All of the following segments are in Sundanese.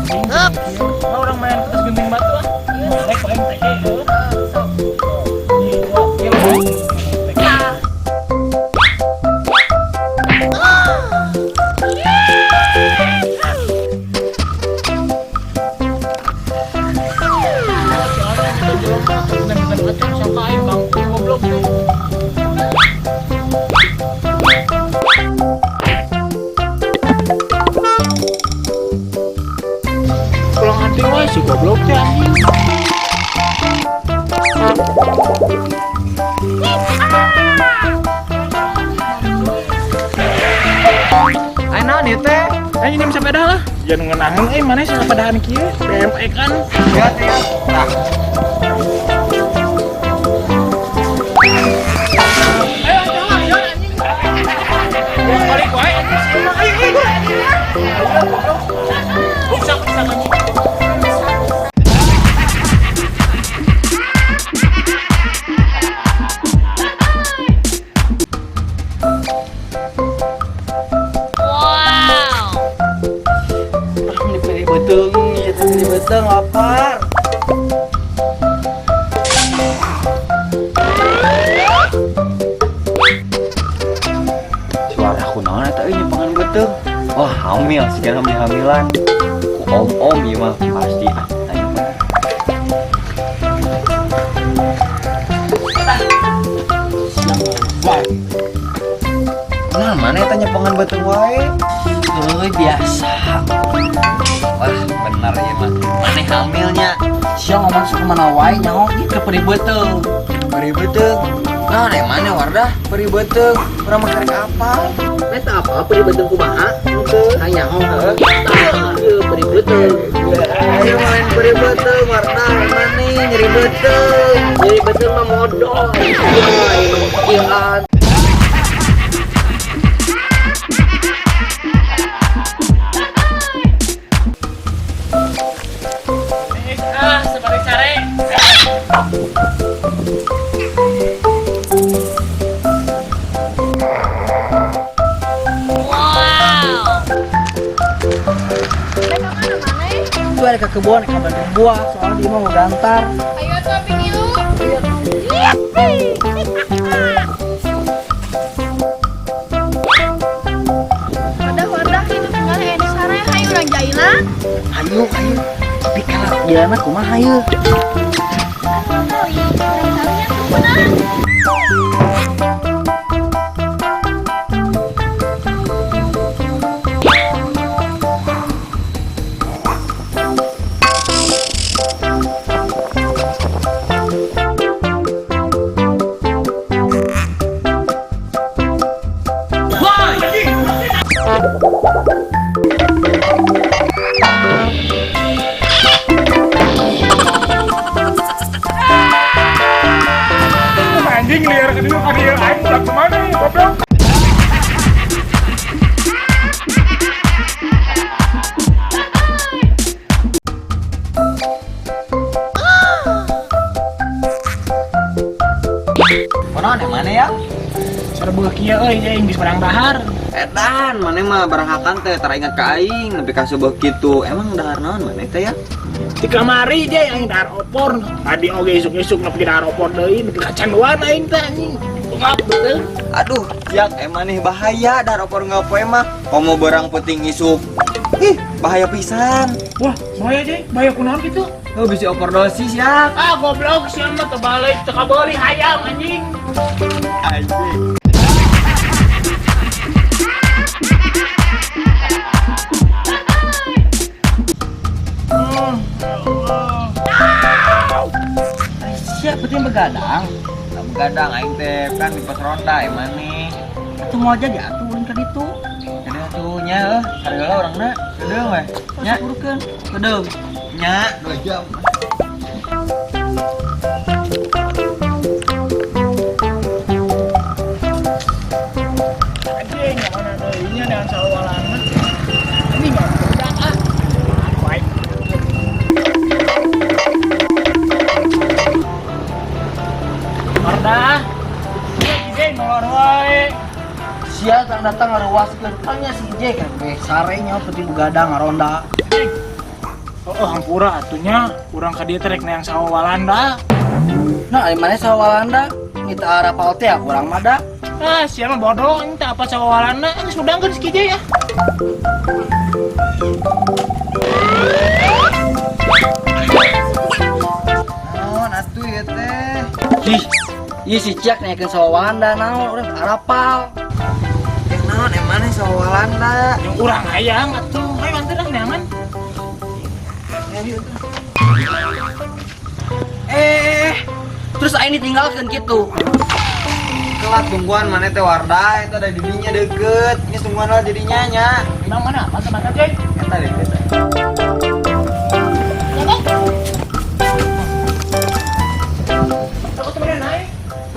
Nah, urang main kertas gunting batu ah. Rek paling teh heuh. Sok. Hiji, dua, tilu. Ah. Si orang itu jelema gunting batu sangka aing bangku goblok teh. Pulang anting wae si goblok teh anjing. Ayo naon ieu teh? Ayo nyeum sepeda lah. Jangan ngenahan euy maneh sapedahan kieu. BMX kan. Ya teh ya. Tah. Ayo jangan jangan anjing. Balik wae anjing. Ayo ayo anjing. Rusak rusak anjing. Wow. Ah, ini perih beuteung, ieu teh perih beuteung lapar. Suara aku naon eta euy nyempangan beuteung. Wah, hamil sih hamil hamilan. Ku om-om ieu mah pasti ah. Ayo mah. Wah, Nah, mana eta nyempangan beuteung wae? Euy, biasa. Wah, bener ieu mah. Maneh hamilnya. Sia ngomong sok kemana wae nyaho ieu ke perih beuteung. Perih beuteung. Nah, nek mana Wardah? Perih beuteung. Urang mah karek apa? Eta apa perih beuteung kumaha? Henteu. Tanya nyaho heuh. Tah, ieu perih beuteung. Ayo main perih beuteung, Wardah. Mana nyeri beuteung. Nyeri beuteung mah modol. Ieu mah ah sebalik sare. Wow. Mereka mana mana? Itu ada ke kebun, ke bandung buah, soalnya dia mau gantar. Ayo shopping yuk. Wadah wadah itu tinggal di sare hayu urang jailan. Ayo, ayo. Tapi kalau jalanna kumaha yeuh? Kali, urang sarenya kumaha? Anjing liar ke dieu ka dieu aing udah kemana ya goblok. Konon yang mana ya? Sareng kieu euy jeung geus barang dahar. Edan, mana mah barang hakan teh tara ingat ka aing nepi ka seubeuh kitu. Emang dahar naon maneh teh ya? Di kamari je aing dahar opor. Tadi oge isuk-isuk nepi dahar opor deui nepi kacanduan aing teh anjing. Ungap betul. Aduh, jak emang nih bahaya dahar opor ngapoe mah. Komo barang penting isuk. Ih, bahaya pisan. Wah, bahaya je, bahaya kunaon kitu? Oh, bisa overdosis ya. Ah, goblok sia mah teu balik teu kabeuli hayam anjing. Anjing. Sia penting begadang. Nah, begadang aing teh kan di pos ronda emang nih. Atuh mau jadi atuh ulin ka ditu. Jadi atuh nya eueuh, sareula urangna. Kedeung we. Nya, Nya urukeun. Kedeung. Nya 2 jam. Anjing, mana deui nya dengan sawalan. Ini mah budak ah. Baik. Wardah. Ieu ide molor wae. Sia tang datang ngaruaskeun tanya si J kan ge sare nya penting begadang ngaronda. Oh, hampura atuh nya, urang ka dieu teh rek neang sawa Walanda. Nah, ari maneh sawa Walanda? Kita arapal teh urang mah da. Ah, sia mah bodoh, ini teh apa sawa Walanda? Geus udangkeun si Kijay ya. Naon atuh ieu teh? Ih, ieu si Ciak nanyakeun sawa Walanda naon urang arapal. Eh naon emane sawa Walanda? Yang urang hayang atuh, hayu anter ah neangan. Eh, terus aing ditinggalkeun kitu. Kelak tungguan mana teh Wardah, eta ada didinya deket. Geus tungguan lah jadinya nya. Emang mana apa sama Jay? Eta deket. Aku temenin naik.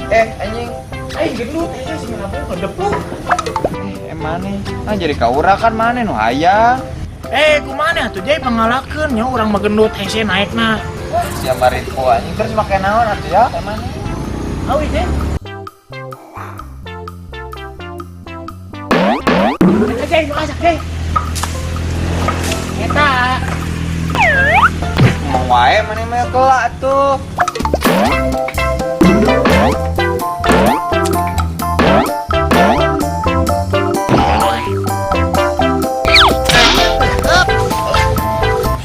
Eh anjing, Aing gendut, aing sih ngabung kedepuk. eh emane? Ah jadi kaura kan maneh nu hayang. Eh, kumaha atuh Jay pangalakeun nya urang mah gendut hese naekna. Sia maritpo anjing terus make naon atuh ya? Emane? Awi Jay. Eta Jay, nu asak Jay. Eta. Mau wae maneh mah kelak atuh.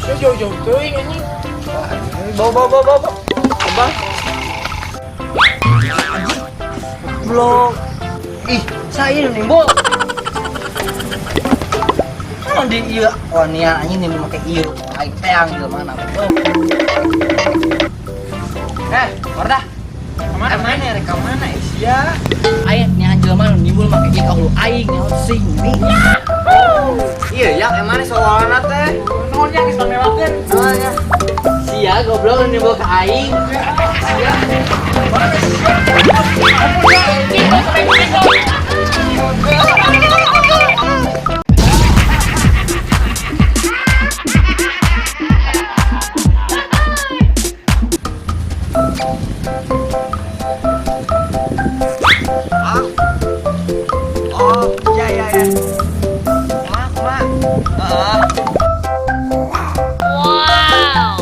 Sia jauh-jauh teuing anjing. Bawa bawa bawa bawa. Coba. Blok. Ih, saya nimbul. Naon di ieu wanian anjing nimbul make ieu. Aing teang jelema mana. Eh, Wardah. Kemana Emane rek ka mana sia? Aing neangan jelema nu nimbul make ieu ka hulu aing nyaho sing ini. Iya, ya emane sawa Walanda teh? Nuhun ya geus pamewakeun. Ah, ya. Sia goblok nu nimbul ka aing. Sia. Ah. Oh, ya ya ya. Mak, mak. Heeh. Wow.